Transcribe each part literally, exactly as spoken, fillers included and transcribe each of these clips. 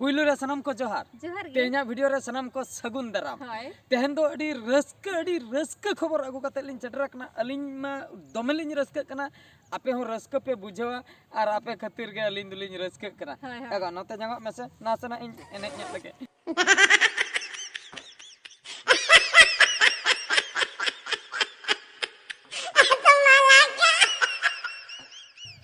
ᱯᱩᱭᱞᱩ ᱨᱮ ᱥᱟᱱᱟᱢ ᱠᱚ ᱡᱚᱦᱟᱨ᱾ ᱡᱚᱦᱟᱨ ᱜᱮ᱾ ᱛᱮᱦᱮᱧᱟᱜ ᱵᱷᱤᱰᱤᱭᱳ ᱨᱮ ᱥᱟᱱᱟᱢ ᱠᱚ ᱥᱟᱹᱜᱩᱱ ᱫᱟᱨᱟᱢ᱾ ᱦᱳᱭ᱾ ᱛᱮᱦᱮᱧ ᱫᱚ ᱟᱹᱰᱤ ᱨᱟᱹᱥᱠᱟᱹ, ᱟᱹᱰᱤ ᱨᱟᱹᱥᱠᱟᱹ ᱠᱷᱚᱵᱚᱨ ᱟᱹᱜᱩ ᱠᱟᱛᱮ ᱞᱤᱧ ᱥᱮᱴᱮᱨ ᱟᱠᱟᱱᱟ᱾ ᱟᱹᱞᱤᱧ ᱢᱟ ᱫᱚᱢᱮ ᱞᱤᱧ ᱨᱟᱹᱥᱠᱟᱹᱜ ᱠᱟᱱᱟ, ᱟᱯᱮ ᱦᱚᱸ ᱨᱟᱹᱥᱠᱟᱹ ᱯᱮ ᱵᱩᱡᱷᱟᱹᱣᱟ ᱟᱨ ᱟᱯᱮ ᱠᱷᱟᱹᱛᱤᱨ ᱜᱮ ᱟᱹᱞᱤᱧ ᱫᱚᱞᱤᱧ ᱨᱟᱹᱥᱠᱟᱹᱜ ᱠᱟᱱᱟ᱾ ᱦᱳᱭ, ᱦᱳᱭ᱾ ᱮ ᱜᱚ, ᱱᱚᱛᱮ ᱧᱟᱢᱚᱜ ᱢᱮᱥᱮ, ᱱᱟᱥᱮᱱᱟᱜ ᱤᱧ ᱮᱱᱮᱡ ᱧᱚᱜ ᱞᱮᱜᱮ᱾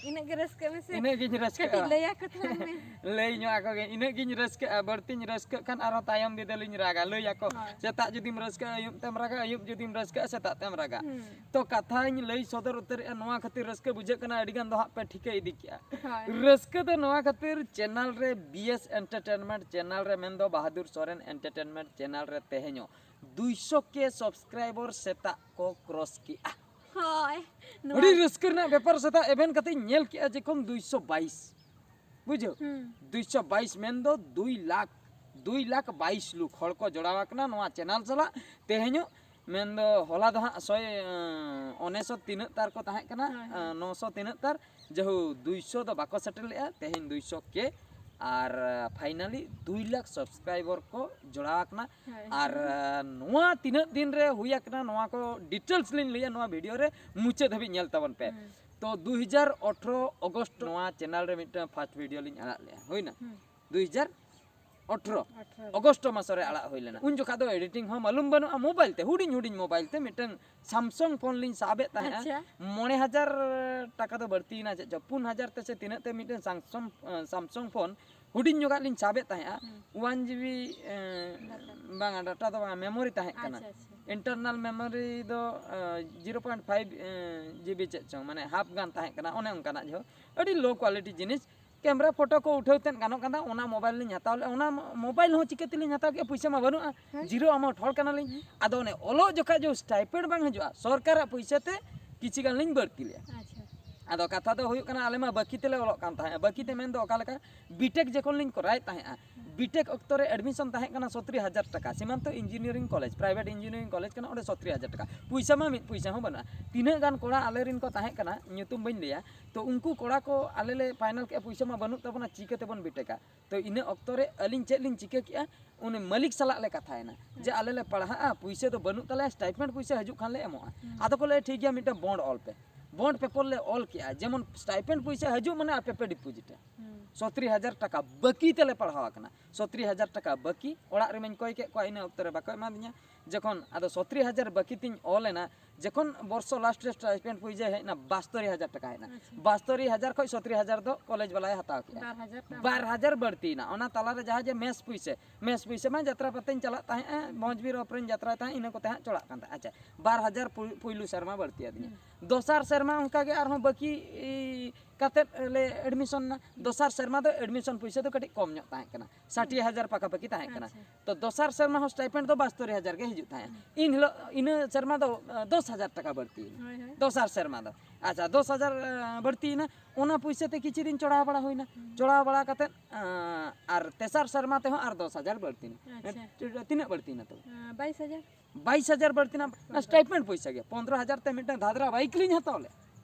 ᱤᱱᱟᱹᱜ ᱜᱮ ᱨᱟᱹᱥᱠᱟᱹᱜ ᱢᱮᱥᱮ᱾ ᱤᱱᱟᱹᱜ ᱜᱤᱧ ᱨᱟᱹᱥᱠᱟᱹᱜᱼᱟ᱾ ᱠᱟᱹᱴᱤᱡ ᱞᱟᱹᱭ ᱟᱠᱚ ᱛᱟᱞᱟᱝ ᱢᱮ᱾ ᱞᱟᱹᱭ ᱧᱚᱜ ᱟᱠᱚ ᱜᱮ, ᱤᱱᱟᱹᱜ ᱜᱤᱧ ᱨᱟᱹᱥᱠᱟᱹᱜᱼᱟ᱾ ᱵᱟᱹᱲᱛᱤᱧ ᱨᱟᱹᱥᱠᱟᱹᱜ ᱠᱷᱟᱱ ᱟᱨᱦᱚᱸ ᱛᱟᱭᱚᱢ ᱵᱤᱫᱟᱹᱞᱤᱧ ᱨᱟᱜᱟ, ᱞᱟᱹᱭ ᱟᱠᱚ᱾ ᱦᱳᱭ᱾ ᱥᱮᱛᱟᱜ ᱡᱩᱫᱤᱢ ᱨᱟᱹᱥᱠᱟᱹᱜᱼᱟ, ᱟᱹᱭᱩᱵ ᱛᱮᱢ ᱨᱟᱜᱟ, ᱟᱹᱭᱩᱵ ᱡᱩᱫᱤᱢ ᱨᱟᱹᱥᱠᱟᱹᱜᱼᱟ, ᱥᱮᱛᱟᱜ ᱛᱮᱢ ᱨᱟᱜᱟ᱾ ᱦᱩᱸ᱾ ᱛᱚ, ᱠᱟᱛᱷᱟᱧ ᱞᱟᱹᱭ ᱥᱚᱫᱚᱨ ᱩᱛᱟᱹᱨᱮᱜᱼᱟ, ᱱᱚᱣᱟ ᱠᱷᱟᱹᱛᱤᱨ ᱨᱟᱹᱥᱠᱟᱹ ᱵᱩᱡᱷᱟᱹᱜ ᱠᱟᱱᱟ, ᱟᱹᱰᱤ ᱜᱟᱱ ᱫᱚ ᱦᱟᱸᱜ ᱯᱮ ᱴᱷᱤᱠᱟᱹ ᱤᱫᱤ ᱠᱮᱜᱼᱟ᱾ ᱦᱳᱭ᱾ ᱨᱟᱹᱥᱠᱟᱹ ᱫᱚ ᱱᱚᱣᱟ ᱠᱷᱟᱹᱛᱤᱨ, ᱪᱮᱱᱮᱞ ᱨᱮ, ᱵᱤ ᱮᱥ Entertainment ᱪᱮᱱᱮᱞ ᱨᱮ, ᱢᱮᱱᱫᱚ ᱵᱟᱦᱟᱫᱩᱨ ᱥᱚᱨᱮᱱ Entertainment ᱪᱮᱱᱮᱞ ᱨᱮ ᱛᱮᱦᱮᱧᱚᱜ ᱫᱩᱭᱥᱚ ᱠᱮ ᱥᱟᱵᱥᱠᱨᱟᱭᱵᱟᱨ ᱥᱮᱛᱟᱜ ᱠᱚ ᱠᱨᱚᱥ ᱠᱮᱜᱼᱟ᱾ ᱦᱳᱭ, ᱱᱚᱣᱟ ᱟᱹᱰᱤ ᱨᱟᱹᱥᱠᱟᱹ ᱨᱮᱱᱟᱜ ᱵᱮᱯᱟᱨ, ᱥᱮᱛᱟᱜ ᱮᱵᱷᱮᱱ ᱠᱟᱛᱮᱧ ᱧᱮᱞ ᱠᱮᱜᱼᱟ ᱡᱮ ᱠᱚᱢ ᱫᱩᱭᱥᱚ ᱵᱟᱭᱤᱥ, ᱵᱩᱡᱷᱟᱹᱣ? ᱦᱩᱸ᱾ ᱫᱩᱭᱥᱚ ᱵᱟᱭᱤᱥ ᱢᱮᱱᱫᱚ ᱫᱩᱭ ᱞᱟᱠᱷ, ᱫᱩᱭ ᱞᱟᱠᱷ ᱵᱟᱭᱤᱥ ᱞᱩᱠ ᱦᱚᱲ ᱠᱚ ᱡᱚᱲᱟᱣ ᱟᱠᱟᱱᱟ ᱱᱚᱣᱟ ᱪᱮᱱᱮᱞ ᱥᱟᱞᱟᱜ᱾ ᱛᱮᱦᱮᱧᱚᱜ ᱢᱮᱱᱫᱚ ᱦᱚᱞᱟ ᱫᱚ ᱦᱟᱸᱜ ᱥᱚᱭ, ᱮᱸ, ᱚᱱᱮᱥᱚ ᱛᱤᱱᱟᱹᱜ ᱛᱟᱨ ᱠᱚ ᱛᱟᱦᱮᱸ ᱠᱟᱱᱟ, ᱦᱳᱭ, ᱦᱳᱭ᱾ ᱮᱸ, ᱱᱚᱥᱚ ᱛᱤᱱᱟᱹᱜ ᱛᱟᱨ, ᱡᱟᱦᱳ ᱫᱩᱭᱥᱚ ᱫᱚ ᱵᱟᱠᱚ ᱥᱮᱴᱮᱨ ᱞᱮᱜᱼᱟ, ᱛᱮᱦᱮᱧ ᱫᱩᱭᱥᱚ ᱠᱮ, ᱟᱨ, ᱮᱸ, finally ᱫᱩᱭ ᱞᱟᱠᱷ ᱥᱟᱵᱥᱠᱨᱟᱭᱵᱟᱨ ᱠᱚ ᱡᱚᱲᱟᱣ ᱟᱠᱟᱱᱟ᱾ ᱦᱳᱭ᱾ ᱟᱨ, ᱮᱸ, ᱱᱚᱣᱟ ᱛᱤᱱᱟᱹᱜ ᱫᱤᱱ ᱨᱮ ᱦᱩᱭ ᱟᱠᱟᱱᱟ, ᱱᱚᱣᱟ ᱠᱚ details ᱞᱤᱧ ᱞᱟᱹᱭᱟ ᱱᱚᱣᱟ ᱵᱷᱤᱰᱤᱭᱳ ᱨᱮ, ᱢᱩᱪᱟᱹᱫ ᱫᱷᱟᱹᱵᱤᱡ ᱧᱮᱞ ᱛᱟᱵᱚᱱ ᱯᱮ᱾ ᱦᱩᱸ᱾ ᱛᱚ, ᱫᱩ ᱦᱟᱡᱟᱨ ᱟᱴᱷᱨᱚ ᱚᱜᱚᱥᱴ ᱱᱚᱣᱟ ᱪᱮᱱᱮᱞ ᱨᱮ ᱢᱤᱫᱴᱟᱝ first ᱵᱷᱤᱰᱤᱭᱳ ᱞᱤᱧ ᱟᱲᱟᱜ ᱞᱮᱜᱼᱟ, ᱦᱩᱭᱱᱟ? ᱦᱩᱸ᱾ ᱫᱩ ᱦᱟᱡᱟᱨ ᱟᱴᱷᱨᱚ ᱟᱴᱷᱨᱚ᱾ ᱚᱜᱚᱥᱴ ᱢᱟᱥ ᱨᱮ ᱟᱲᱟᱜ ᱦᱩᱭ ᱞᱮᱱᱟ᱾ ᱩᱱ ᱡᱚᱠᱷᱟᱡ ᱫᱚ editing ᱦᱚᱸ ᱢᱟᱞᱩᱢ ᱵᱟᱹᱱᱩᱜᱼᱟ, ᱢᱳᱵᱟᱭᱤᱞ ᱛᱮ, ᱦᱩᱰᱤᱧ ᱦᱩᱰᱤᱧ ᱢᱳᱵᱟᱭᱤᱞ ᱛᱮ ᱢᱤᱫᱴᱟᱝ Samsung ᱯᱷᱳᱱ ᱞᱤᱧ ᱥᱟᱵᱮᱫ ᱛᱟᱦᱮᱸᱜᱼᱟ᱾ ᱟᱪᱪᱷᱟ᱾ ᱢᱚᱬᱮ ᱦᱟᱡᱟᱨ ᱴᱟᱠᱟ ᱫᱚ ᱵᱟᱹᱲᱛᱤᱭᱮᱱᱟ, ᱪᱮᱫ ᱪᱚ, ᱯᱩᱱ ᱦᱟᱡᱟᱨ ᱛᱮ ᱥᱮ ᱛᱤᱱᱟᱹᱜ ᱛᱮ ᱢᱤᱫᱴᱟᱝ Samsung, ᱮᱸ, Samsung ᱯᱷᱳᱱ ᱦᱩᱰᱤᱧ ᱧᱚᱜᱟᱜ ᱞᱤᱧ ᱥᱟᱵᱮᱫ ᱛᱟᱦᱮᱸᱜᱼᱟ᱾ ᱦᱩᱸ᱾ ᱚᱣᱟᱱ ᱡᱤᱵᱤ, ᱮᱸ, ᱰᱟᱴᱟ᱾ ᱵᱟᱝᱟ, ᱰᱟᱴᱟ ᱫᱚ ᱵᱟᱝᱟ, ᱢᱮᱢᱳᱨᱤ ᱛᱟᱦᱮᱸ ᱠᱟᱱᱟ᱾ ᱟᱪᱪᱷᱟ, ᱟᱪᱪᱷᱟ᱾ Internal memory ᱫᱚ, ᱮᱸ, zero point five, ᱮᱸ, GB ᱪᱮᱫ ᱪᱚᱝ, ᱢᱟᱱᱮ half ᱜᱟᱱ ᱛᱟᱦᱮᱸ ᱠᱟᱱᱟ, ᱚᱱᱮ ᱚᱱᱠᱟᱱᱟᱜ ᱡᱚᱦᱚᱜ᱾ ᱟᱹᱰᱤ low quality ᱡᱤᱱᱤᱥ᱾ ᱠᱮᱢᱨᱟ ᱯᱷᱳᱴᱳ ᱠᱚ ᱩᱴᱷᱟᱹᱣ ᱛᱮᱫ ᱜᱟᱱᱚᱜ ᱠᱟᱱ ᱛᱟᱦᱮᱸ, ᱚᱱᱟ ᱢᱳᱵᱟᱭᱤᱞ ᱞᱤᱧ ᱦᱟᱛᱟᱣ ᱞᱮᱫᱼᱟ᱾ ᱚᱱᱟ ᱢᱳᱵᱟᱭᱤᱞ ᱦᱚᱸ ᱪᱤᱠᱟᱹ ᱛᱮᱞᱤᱧ ᱦᱟᱛᱟᱣ ᱠᱮᱫᱼᱟ? ᱯᱩᱭᱥᱟᱹ ᱢᱟ ᱵᱟᱹᱱᱩᱜᱼᱟ, ᱦᱮᱸ᱾ Zero amount ᱦᱚᱲ ᱠᱟᱱᱟᱞᱤᱧ᱾ ᱦᱮᱸ᱾ ᱟᱫᱚ ᱚᱱᱮ ᱚᱞᱚᱜ ᱡᱚᱠᱷᱟᱡ ᱡᱮ stipend ᱵᱟᱝ ᱦᱤᱡᱩᱜᱼᱟ, ᱥᱚᱨᱠᱟᱨᱟᱜ ᱯᱩᱭᱥᱟᱹ ᱛᱮ ᱠᱤᱪᱷᱤ ᱜᱟᱱ ᱞᱤᱧ ᱵᱟᱹᱲᱛᱤ ᱞᱮᱫᱼᱟ᱾ ᱟᱪᱪᱷᱟ᱾ ᱟᱫᱚ ᱠᱟᱛᱷᱟ ᱫᱚ ᱦᱩᱭᱩᱜ ᱠᱟᱱᱟ, ᱟᱞᱮ ᱢᱟ ᱵᱟᱹᱠᱤ ᱛᱮᱞᱮ ᱚᱞᱚᱜ ᱠᱟᱱ ᱛᱟᱦᱮᱸᱫ᱾ ᱵᱟᱹᱠᱤ ᱛᱮ ᱢᱮᱱ ᱫᱚ ᱚᱠᱟ ᱞᱮᱠᱟ? ᱵᱤᱴᱮᱠ ᱡᱚᱠᱷᱚᱱ ᱞᱤᱧ ᱠᱚᱨᱟᱣᱮᱫ ᱛᱟᱦᱮᱸᱫᱼᱟ, ᱵᱤᱴᱮᱠ ᱚᱠᱛᱚ ᱨᱮ ᱮᱰᱢᱤᱥᱚᱱ ᱛᱟᱦᱮᱸ ᱠᱟᱱᱟ ᱥᱚᱛᱨᱤ ᱦᱟᱡᱟᱨ ᱴᱟᱠᱟ, ᱥᱤᱢᱟᱱᱛᱚ engineering college, private engineering college ᱠᱟᱱᱟ, ᱚᱸᱰᱮ ᱥᱚᱛᱨᱤ ᱦᱟᱡᱟᱨ ᱴᱟᱠᱟ᱾ ᱯᱩᱭᱥᱟᱹ ᱢᱟ ᱢᱤᱫ ᱯᱩᱭᱥᱟᱹ ᱦᱚᱸ ᱵᱟᱹᱱᱩᱜᱼᱟ᱾ ᱛᱤᱱᱟᱹᱜ ᱜᱟᱱ ᱠᱚᱲᱟ ᱟᱞᱮ ᱨᱮᱱ ᱠᱚ ᱛᱟᱦᱮᱸ ᱠᱟᱱᱟ, ᱧᱩᱛᱩᱢ ᱵᱟᱹᱧ ᱞᱟᱹᱭᱟ, ᱛᱚ ᱩᱱᱠᱩ ᱠᱚᱲᱟ ᱠᱚ ᱟᱞᱮ ᱞᱮ ᱯᱷᱟᱭᱱᱟᱞ ᱠᱮᱫᱼᱟ, ᱯᱩᱭᱥᱟᱹ ᱢᱟ ᱵᱟᱹᱱᱩᱜ ᱛᱟᱵᱚᱱᱟ, ᱪᱤᱠᱟᱹ ᱛᱮᱵᱚᱱ ᱵᱤᱴᱮᱠᱟ? ᱛᱚ ᱤᱱᱟᱹ ᱚᱠᱛᱚ ᱨᱮ ᱟᱹᱞᱤᱧ ᱪᱮᱫ ᱞᱤᱧ ᱪᱤᱠᱟᱹ ᱠᱮᱜᱼᱟ, ᱩᱱᱤ ᱢᱟᱹᱞᱤᱠ ᱥᱟᱞᱟᱜ ᱞᱮ ᱠᱟᱛᱷᱟᱭᱮᱱᱟ ᱡᱮ ᱟᱞᱮ ᱞᱮ ᱯᱟᱲᱦᱟᱜᱼᱟ, ᱯᱩᱭᱥᱟᱹ ᱫᱚ ᱵᱟᱹᱱᱩᱜ ᱛᱟᱞᱮᱭᱟ, ᱥᱴᱟᱭᱯᱮᱱᱰ ᱯᱩᱭᱥᱟᱹ ᱦᱤᱡᱩᱜ ᱠᱷᱟᱱ ᱞᱮ ᱮᱢᱚᱜᱼᱟ᱾ ᱦᱩᱸ᱾ ᱟᱫᱚ ᱠᱚ ᱞᱟᱹᱭᱟ, "ᱴᱷᱤᱠ ᱜᱮᱭᱟ, ᱢᱤᱫᱴᱟᱝ ᱵᱚᱱᱰ ᱚᱞ ᱯᱮ᱾" ᱵᱚᱱᱰ ᱯᱮᱯᱚᱨ ᱞᱮ ᱚᱞ ᱠᱮᱜᱼᱟ, ᱡᱮᱢᱚᱱ ᱥᱴᱟᱭᱯᱮᱱᱰ ᱯᱩᱭᱥᱟᱹ ᱦᱤᱡᱩᱜ ᱢᱟᱱᱮ ᱟᱯᱮ ᱯᱮ ᱰᱤᱯᱚᱡᱤᱴᱟ᱾ ᱦᱩᱸ᱾ ᱥᱚᱛᱨᱤ ᱦᱟᱡᱟᱨ ᱴᱟᱠᱟ ᱵᱟᱹᱠᱤ ᱛᱮᱞᱮ ᱯᱟᱲᱦᱟᱣ ᱟᱠᱟᱱᱟ᱾ ᱥᱚᱛᱨᱤ ᱦᱟᱡᱟᱨ ᱴᱟᱠᱟ ᱵᱟᱹᱠᱤ, ᱚᱲᱟᱜ ᱨᱮᱢᱟᱧ ᱠᱚᱭ ᱠᱮᱫ ᱠᱚᱣᱟ, ᱤᱱᱟᱹ ᱚᱠᱛᱚ ᱨᱮ ᱵᱟᱠᱚ ᱮᱢᱟᱫᱤᱧᱟ᱾ ᱡᱚᱠᱷᱚᱱ ᱟᱫᱚ ᱥᱚᱛᱨᱤ ᱦᱟᱡᱟᱨ ᱵᱟᱹᱠᱤ ᱛᱤᱧ ᱚᱞ ᱮᱱᱟ, ᱡᱚᱠᱷᱚᱱ ᱵᱚᱨᱥᱚ ᱞᱟᱥᱴ ᱨᱮ ᱥᱴᱟᱭᱯᱮᱱᱰ ᱯᱩᱭᱥᱟᱹ ᱦᱮᱡ ᱮᱱᱟ, ᱵᱟᱥᱛᱚᱨᱤ ᱦᱟᱡᱟᱨ ᱴᱟᱠᱟ ᱦᱮᱡ ᱮᱱᱟ᱾ ᱟᱪᱪᱷᱟ᱾ ᱵᱟᱥᱛᱚᱨᱤ ᱦᱟᱡᱟᱨ ᱠᱷᱚᱱ ᱥᱚᱛᱨᱤ ᱦᱟᱡᱟᱨ ᱫᱚ ᱠᱚᱞᱮᱡᱽ ᱵᱟᱞᱟᱭ ᱦᱟᱛᱟᱣ ᱠᱮᱜᱼᱟ᱾ ᱵᱟᱨ ᱦᱟᱡᱟᱨ ᱴᱟᱠᱟ᱾ ᱵᱟᱨ ᱦᱟᱡᱟᱨ ᱵᱟᱹᱲᱛᱤᱭᱮᱱᱟ᱾ ᱚᱱᱟ ᱛᱟᱞᱟᱨᱮ ᱡᱟᱦᱟᱸ ᱡᱮ ᱢᱮᱥ ᱯᱩᱭᱥᱟᱹ, ᱢᱮᱥ ᱯᱩᱭᱥᱟᱹ ᱢᱟ ᱡᱟᱛᱨᱟ ᱯᱟᱛᱟᱧ ᱪᱟᱞᱟᱜ ᱛᱟᱦᱮᱸᱜᱼᱟ, ᱢᱚᱸᱡᱽ ᱵᱤᱨ ᱚᱯᱷ ᱨᱮᱧ ᱡᱟᱛᱨᱟᱭ ᱛᱟᱦᱮᱸᱫ, ᱤᱱᱟᱹ ᱠᱚᱛᱮ ᱦᱟᱸᱜ ᱪᱚᱲᱟᱜ ᱠᱟᱱ ᱛᱟᱦᱮᱸᱫ᱾ ᱟᱪᱪᱷᱟ, ᱵᱟᱨ ᱦᱟᱡᱟᱨ ᱯᱩᱭ-, ᱯᱩᱭᱞᱩ ᱥᱮᱨᱢᱟ ᱵᱟᱹᱲᱛᱤ ᱟᱹᱫᱤᱧᱟ᱾ ᱦᱩᱸ᱾ ᱫᱚᱥᱟᱨ ᱥᱮᱨᱢᱟ ᱚᱱᱠᱟ ᱜᱮ ᱟᱨᱦᱚᱸ ᱵᱟᱹᱠᱤ ᱠᱟᱛᱮᱫ ᱞᱮ ᱮᱰᱢᱤᱥᱚᱱ ᱮᱱᱟ᱾ ᱫᱚᱥᱟᱨ ᱥᱮᱨᱢᱟ ᱫᱚ ᱮᱰᱢᱤᱥᱚᱱ ᱯᱩᱭᱥᱟᱹ ᱫᱚ ᱠᱟᱹᱴᱤᱡ ᱠᱚᱢ ᱧᱚᱜ ᱛᱟᱦᱮᱸ ᱠᱟᱱᱟ, ᱥᱟᱴᱤ ᱦᱟᱡᱟᱨ ᱯᱟᱠᱟ ᱯᱟᱠᱤ ᱛᱟᱦᱮᱸ ᱠᱟᱱᱟ᱾ ᱟᱪᱪᱷᱟ᱾ ᱛᱚ ᱫᱚᱥᱟᱨ ᱥᱮᱨᱢᱟ ᱦᱚᱸ ᱥᱴᱟᱭᱯᱮᱱᱰ ᱫᱚ ᱵᱟᱥᱛᱚᱨᱤ ᱦᱟᱡᱟᱨ ᱜᱮ ᱦᱤᱡᱩᱜ ᱛᱟᱦᱮᱸᱫ᱾ ᱦᱩᱸ᱾ ᱤᱱ ᱦᱤᱞᱳᱜ, ᱤᱱᱟᱹ ᱥᱮᱨᱢᱟ ᱫᱚ, ᱟᱸ, ᱫᱚᱥ ᱦᱟᱡᱟᱨ ᱴᱟᱠᱟ ᱵᱟᱹᱲᱛᱤᱭᱮᱱᱟ᱾ ᱦᱳᱭ, ᱦᱳᱭ᱾ ᱫᱚᱥᱟᱨ ᱥᱮᱨᱢᱟ ᱫᱚ, ᱟᱪᱪᱷᱟ, ᱫᱚᱥ ᱦᱟᱡᱟᱨ, ᱟᱸ, ᱵᱟᱹᱲᱛᱤᱭᱮᱱᱟ᱾ ᱚᱱᱟ ᱯᱩᱭᱥᱟᱹ ᱛᱮ ᱠᱤᱪᱷᱩ ᱫᱤᱱ ᱪᱚᱲᱟᱣ ᱵᱟᱲᱟ ᱦᱩᱭᱱᱟ᱾ ᱦᱩᱸ᱾ ᱪᱚᱲᱟᱣ ᱵᱟᱲᱟ ᱠᱟᱛᱮᱫ, ᱟᱸ, ᱟᱨ ᱛᱮᱥᱟᱨ ᱥᱮᱨᱢᱟ ᱛᱮᱦᱚᱸ ᱟᱨ ᱫᱚᱥ ᱦᱟᱡᱟᱨ ᱵᱟᱹᱲᱛᱤᱭᱮᱱᱟ᱾ ᱟᱪᱪᱷᱟ᱾ ᱛᱤᱱᱟᱹᱜ ᱵᱟᱹᱲᱛᱤᱭᱮᱱᱟ ᱛᱚᱵᱮ? ᱟᱸ, ᱵᱟᱭᱤᱥ ᱦᱟᱡᱟᱨ᱾ ᱵᱟᱭᱤᱥ ᱦᱟᱡᱟᱨ ᱵᱟᱹᱲᱛᱤᱭᱮᱱᱟ᱾ ᱚᱱᱟ ᱥᱴᱟᱭᱯᱮᱱᱰ ᱯᱩᱭᱥᱟᱹ ᱜᱮ᱾ ᱯᱚᱱᱫᱽᱨᱚ ᱦᱟᱡᱟᱨ ᱛᱮ ᱢᱤᱫᱴᱟᱝ ᱫᱷᱟᱫᱨᱟ ᱵᱟᱭᱤᱠ ᱞᱤᱧ ᱦᱟᱛᱟᱣ ᱞᱮᱫ,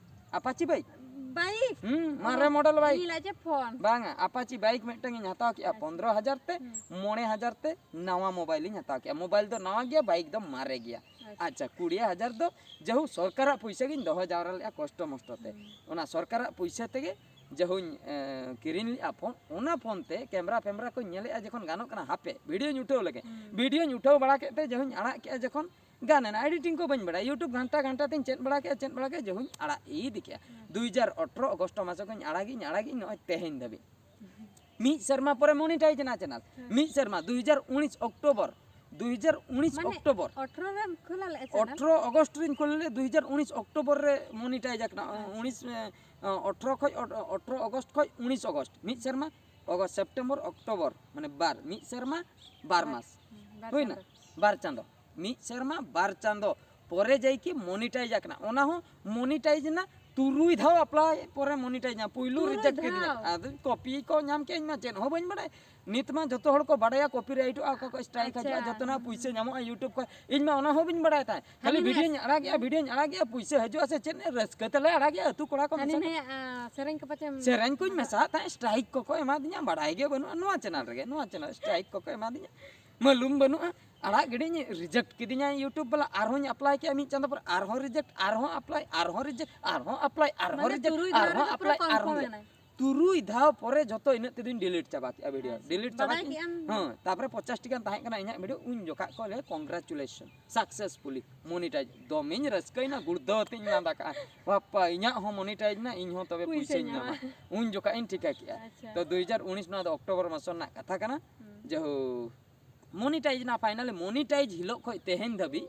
ᱟᱯᱟᱪᱤ ᱵᱟᱭᱤᱠ᱾ ᱵᱟᱭᱤᱠ? ᱦᱩᱸ, ᱢᱟᱨᱮ ᱚ, ᱢᱚᱰᱮᱞ ᱵᱟᱭᱤᱠ᱾ ᱤᱧ ᱞᱟᱡᱮ ᱯᱷᱳᱱ᱾ ᱵᱟᱝᱟ, ᱟᱯᱟᱪᱤ ᱵᱟᱭᱤᱠ ᱢᱤᱫᱴᱟᱝ ᱤᱧ ᱦᱟᱛᱟᱣ ᱠᱮᱜᱼᱟ᱾ ᱟᱪᱪᱷᱟ᱾ ᱯᱚᱱᱫᱽᱨᱚ ᱦᱟᱡᱟᱨ ᱛᱮ, ᱦᱩᱸ᱾ ᱢᱚᱬᱮ ᱦᱟᱡᱟᱨ ᱛᱮ ᱱᱟᱣᱟ ᱢᱳᱵᱟᱭᱤᱞ ᱤᱧ ᱦᱟᱛᱟᱣ ᱠᱮᱜᱼᱟ᱾ ᱢᱳᱵᱟᱭᱤᱞ ᱫᱚ ᱱᱟᱣᱟ ᱜᱮᱭᱟ, ᱵᱟᱭᱤᱠ ᱫᱚ ᱢᱟᱨᱮ ᱜᱮᱭᱟ᱾ ᱟᱪᱪᱷᱟ᱾ ᱟᱪᱪᱷᱟ, ᱠᱩᱲᱤ ᱦᱟᱡᱟᱨ ᱫᱚ ᱡᱟᱦᱳᱠ ᱥᱚᱨᱠᱟᱨᱟᱜ ᱯᱩᱭᱥᱟᱹ ᱜᱤᱧ ᱫᱚᱦᱚ ᱡᱟᱣᱨᱟ ᱞᱮᱜᱼᱟ ᱠᱚᱥᱴᱚ ᱢᱚᱥᱴᱚ ᱛᱮ᱾ ᱦᱩᱸ᱾ ᱚᱱᱟ ᱥᱚᱨᱠᱟᱨᱟᱜ ᱯᱩᱭᱥᱟᱹ ᱛᱮᱜᱮ ᱡᱟᱦᱳᱧ, ᱮ, ᱠᱤᱨᱤᱧ ᱞᱮᱜᱼᱟ ᱯᱷᱳᱱ᱾ ᱚᱱᱟ ᱯᱷᱳᱱ ᱛᱮ ᱠᱮᱢᱨᱟ ᱯᱷᱮᱢᱨᱟ ᱠᱚᱧ ᱧᱮᱞᱮᱜᱼᱟ, ᱡᱚᱠᱷᱚᱱ ᱜᱟᱱᱚᱜ ᱠᱟᱱᱟ, ᱦᱟᱯᱮ, ᱵᱷᱤᱰᱤᱭᱳᱧ ᱩᱴᱷᱟᱹᱣ ᱞᱮᱜᱮ᱾ ᱦᱩᱸ᱾ ᱵᱷᱤᱰᱤᱭᱳᱧ ᱩᱴᱷᱟᱹᱣ ᱵᱟᱲᱟ ᱠᱮᱫ ᱛᱮ ᱡᱟᱦᱳᱧ ᱟᱲᱟᱜ ᱠᱮᱜᱼᱟ, ᱡᱚᱠᱷᱚᱱ ᱜᱟᱱ ᱮᱱᱟ, ᱮᱰᱤᱴᱤᱝ ᱠᱚ ᱵᱟᱹᱧ ᱵᱟᱲᱟᱭᱟ, YouTube ᱜᱷᱟᱱᱴᱟ ᱜᱷᱟᱱᱴᱟ ᱛᱤᱧ ᱪᱮᱫ ᱵᱟᱲᱟ ᱠᱮᱜᱼᱟ, ᱪᱮᱫ ᱵᱟᱲᱟ ᱠᱮᱜᱼᱟ, ᱡᱟᱦᱳᱧ ᱟᱲᱟᱜ ᱤᱫᱤ ᱠᱮᱜᱼᱟ᱾ ᱦᱩᱸ᱾ ᱫᱩ ᱦᱟᱡᱟᱨ ᱟᱴᱷᱨᱚ ᱚᱜᱚᱥᱴ ᱢᱟᱥ ᱠᱷᱚᱱ ᱟᱲᱟᱜᱤᱧ, ᱟᱲᱟᱜᱤᱧ, ᱱᱚᱜᱼᱚᱭ ᱛᱮᱦᱮᱧ ᱫᱷᱟᱹᱵᱤᱡ᱾ ᱢᱤᱫ ᱥᱮᱨᱢᱟ ᱯᱚᱨᱮ ᱢᱚᱱᱤᱴᱟᱭᱤᱡᱽ ᱮᱱᱟ ᱪᱮᱱᱮᱞ᱾ ᱦᱮᱸ᱾ ᱢᱤᱫ ᱥᱮᱨᱢᱟ, ᱫᱩ ᱦᱟᱡᱟᱨ ᱩᱱᱤᱥ ᱚᱠᱴᱳᱵᱚᱨ, ᱫᱩ ᱦᱟᱡᱟᱨ ᱩᱱᱤᱥ ᱢᱟᱱᱮ ᱚᱠᱴᱳᱵᱚᱨ᱾ ᱟᱴᱷᱨᱚ ᱨᱮᱢ ᱠᱷᱩᱞᱟᱹ ᱞᱮᱫᱼᱟ ᱪᱮᱱᱮᱞ? ᱟᱴᱷᱨᱚ ᱚᱜᱚᱥᱴ ᱨᱤᱧ ᱠᱷᱩᱞᱟᱹ ᱞᱮᱫ, ᱫᱩ ᱦᱟᱡᱟᱨ ᱩᱱᱤᱥ ᱚᱠᱴᱳᱵᱚᱨ ᱨᱮ ᱢᱚᱱᱤᱴᱟᱭᱤᱡᱽ ᱟᱠᱟᱱᱟ᱾ ᱟᱪᱪᱷᱟ᱾ ᱩᱱᱤᱥ, ᱮ, ᱟᱴᱷᱨᱚ ᱠᱷᱚᱡ, ᱟᱴᱷᱨᱚ ᱚᱜᱚᱥᱴ ᱠᱷᱚᱡ ᱩᱱᱤᱥ ᱚᱜᱚᱥᱴ, ᱢᱤᱫ ᱥᱮᱨᱢᱟ᱾ ᱚᱜᱚᱥᱴ, ᱥᱮᱯᱴᱮᱢᱵᱚᱨ, ᱚᱠᱴᱳᱵᱚᱨ, ᱢᱟᱱᱮ ᱵᱟᱨ, ᱢᱤᱫ ᱥᱮᱨᱢᱟ, ᱵᱟᱨ ᱵᱟᱨ, ᱢᱟᱥ᱾ ᱦᱩᱸ, ᱵᱟᱨ ᱦᱩᱭᱱᱟ? ᱪᱟᱸᱫᱚ᱾ ᱵᱟᱨ ᱪᱟᱸᱫᱚ᱾ ᱢᱤᱫ ᱥᱮᱨᱢᱟ, ᱵᱟᱨ ᱪᱟᱸᱫᱚ ᱯᱚᱨᱮ ᱡᱟᱭᱠᱤ ᱢᱚᱱᱤᱴᱟᱭᱤᱡᱽ ᱟᱠᱟᱱᱟ᱾ ᱚᱱᱟ ᱦᱚᱸ ᱢᱚᱱᱤᱴᱟᱭᱤᱡᱽ ᱮᱱᱟ ᱛᱩᱨᱩᱭ ᱫᱷᱟᱣ ᱟᱯᱞᱟᱭ ᱯᱚᱨᱮ ᱢᱚᱱᱤᱴᱟᱭᱤᱡᱽ ᱧᱟᱢ, ᱯᱩᱭᱞᱩ ᱛᱩᱨᱩᱭ ᱨᱤᱡᱮᱠᱴ ᱠᱮᱫᱤᱧᱟ᱾ ᱫᱷᱟᱣ? ᱟᱫᱚ ᱠᱚᱯᱤ ᱠᱚ ᱧᱟᱢ ᱠᱮᱫ, ᱤᱧ ᱢᱟ ᱪᱮᱫ ᱦᱚᱸ ᱵᱟᱹᱧ ᱵᱟᱲᱟᱭ᱾ ᱱᱤᱛ ᱢᱟ ᱡᱚᱛᱚ ᱦᱚᱲ ᱠᱚ ᱵᱟᱲᱟᱭᱟ ᱠᱚᱯᱤᱨᱟᱭᱤᱴᱚᱜᱼᱟ, ᱚᱠᱟ ᱠᱚ ᱥᱴᱨᱟᱭᱤᱠ ᱟᱪᱪᱷᱟ᱾ ᱦᱤᱡᱩᱜᱼᱟ, ᱡᱚᱛᱚᱱᱟᱜ ᱯᱩᱭᱥᱟᱹ ᱧᱟᱢᱚᱜᱼᱟ YouTube ᱠᱷᱚᱱ᱾ ᱤᱧ ᱢᱟ ᱚᱱᱟ ᱦᱚᱸ ᱵᱟᱹᱧ ᱵᱟᱲᱟᱭ ᱛᱟᱦᱮᱸᱫ, ᱠᱷᱟᱹᱞᱤ ᱦᱟᱹᱱᱤ ᱵᱷᱤᱰᱤᱭᱳᱧ ᱱᱟᱭ- ᱟᱲᱟᱜᱮᱜᱼᱟ, ᱵᱷᱤᱰᱤᱭᱳᱧ ᱟᱲᱟᱜᱮᱜᱼᱟ, ᱯᱩᱭᱥᱟᱹ ᱦᱤᱡᱩᱜᱼᱟ ᱥᱮ ᱪᱮᱫ, ᱨᱟᱹᱥᱠᱟᱹ ᱛᱮᱞᱮ ᱟᱲᱟᱜᱮᱜᱼᱟ ᱟᱹᱛᱩ ᱠᱚᱲᱟ ᱠᱚ ᱦᱟᱹᱱᱤ ᱢᱮᱥᱟ ᱠᱟᱛᱮ᱾ ᱱᱟᱭᱟᱜ, ᱟ, ᱥᱮᱨᱮᱧ ᱠᱚᱯᱮ ᱥᱮᱨᱮᱧ ᱠᱚᱧ ᱢᱮᱥᱟᱜ ᱛᱟᱦᱮᱸᱫ, ᱥᱴᱨᱟᱭᱤᱠ ᱠᱚᱠᱚ ᱮᱢᱟᱫᱤᱧᱟ, ᱵᱟᱲᱟᱭ ᱜᱮ ᱵᱟᱹᱱᱩᱜᱼᱟ ᱱᱚᱣᱟ ᱪᱮᱱᱮᱞ ᱨᱮᱜᱮ, ᱱᱚᱣᱟ ᱪᱮᱱᱮᱞ ᱥᱴᱨᱟᱭᱤᱠ ᱠᱚᱠᱚ ᱮᱢᱟᱫᱤᱧᱟ, ᱢᱟᱹᱞᱩᱢ ᱵᱟᱹᱱᱩᱜᱼᱟ, ᱟᱲᱟᱜ ᱜᱤᱰᱤᱧ ᱨᱤᱡᱮᱠᱴ ᱠᱤᱫᱤᱧᱟ YouTube ᱵᱟᱞᱟ, ᱟᱨᱦᱚᱸᱧ ᱟᱯᱞᱟᱭ ᱠᱮᱜᱼᱟ ᱢᱤᱫ ᱪᱟᱸᱫᱚ ᱯᱚᱨ, ᱟᱨᱦᱚᱸ ᱨᱤᱡᱮᱠᱴ, ᱟᱨᱦᱚᱸ ᱟᱯᱞᱟᱭ, ᱟᱨᱦᱚᱸ ᱨᱤᱡᱮᱠᱴ, ᱟᱨᱦᱚᱸ ᱟᱯᱞᱟᱭ, ᱟᱨᱦᱚᱸ ᱢᱟᱱᱮ ᱨᱤᱡᱮᱠᱴ, ᱛᱩᱨᱩᱭ ᱫᱷᱟᱣ ᱟᱨᱦᱚᱸ ᱨᱮᱫᱚ ᱯᱩᱨᱟᱹ ᱟᱯᱞᱟᱭ, ᱠᱚᱱᱯᱷᱟᱨᱢ ᱟᱨᱦᱚᱸ ᱨᱤᱡᱮᱠᱴ᱾ ᱮᱱᱟᱭ᱾ ᱛᱩᱨᱩᱭ ᱫᱷᱟᱣ ᱯᱚᱨᱮ ᱡᱚᱛᱚ ᱤᱱᱟᱹᱜ ᱛᱮᱫᱚᱧ ᱰᱤᱞᱤᱴ ᱪᱟᱵᱟ ᱠᱮᱜᱼᱟ ᱵᱷᱤᱰᱤᱭᱳ᱾ ᱟᱪᱪᱷᱟ᱾ ᱰᱤᱞᱤᱴ ᱪᱟᱵᱟ ᱵᱟᱰᱟᱭ ᱠᱮᱜᱼᱟᱹᱧ᱾ ᱠᱮᱜᱼᱟᱢ? ᱦᱮᱸ, ᱛᱟᱯᱚᱨᱮ ᱯᱚᱧᱪᱟᱥ ᱴᱤ ᱜᱟᱱ ᱛᱟᱦᱮᱸ ᱠᱟᱱᱟ ᱤᱧᱟᱹᱜ ᱵᱷᱤᱰᱤᱭᱳ, ᱩᱱ ᱡᱚᱠᱷᱟᱜ ᱠᱚ ᱞᱟᱹᱭᱟ congratulation, successfully monetize᱾ ᱫᱚᱢᱮᱧ ᱨᱟᱹᱥᱠᱟᱹᱭᱮᱱᱟ, ᱜᱩᱲᱫᱟᱹᱣ ᱟᱛᱮᱧ ᱞᱟᱸᱫᱟ ᱠᱟᱜᱼᱟ, ᱵᱟᱯᱟ, ᱤᱧᱟᱹᱜ ᱦᱚᱸ ᱢᱚᱱᱤᱴᱟᱭᱤᱡᱽ ᱮᱱᱟ, ᱤᱧ ᱦᱚᱸ ᱛᱚᱵᱮ ᱯᱩᱭᱥᱟᱹᱧ ᱯᱩᱭᱥᱟᱹᱧ ᱧᱟᱢᱟ᱾ ᱧᱟᱢᱟ᱾ ᱩᱱ ᱡᱚᱠᱷᱟᱜ ᱤᱧ ᱴᱷᱤᱠᱟᱹ ᱠᱮᱜᱼᱟ᱾ ᱟᱪᱪᱷᱟ᱾ ᱛᱚ, ᱫᱩ ᱦᱟᱡᱟᱨ ᱩᱱᱤᱥ, ᱱᱚᱣᱟ ᱫᱚ ᱚᱠᱴᱳᱵᱚᱨ ᱢᱟᱥ ᱨᱮᱱᱟᱜ ᱠᱟᱛᱷᱟ ᱠᱟᱱᱟ᱾ ᱦᱩᱸ᱾ ᱡᱟᱦᱳ, ᱢᱚᱱᱤᱴᱟᱭᱤᱡᱽ ᱮᱱᱟ finally᱾ ᱢᱚᱱᱤᱴᱟᱭᱤᱡᱽ ᱦᱤᱞᱳᱜ ᱠᱷᱚᱱ ᱛᱮᱦᱮᱧ ᱫᱷᱟᱹᱵᱤᱡ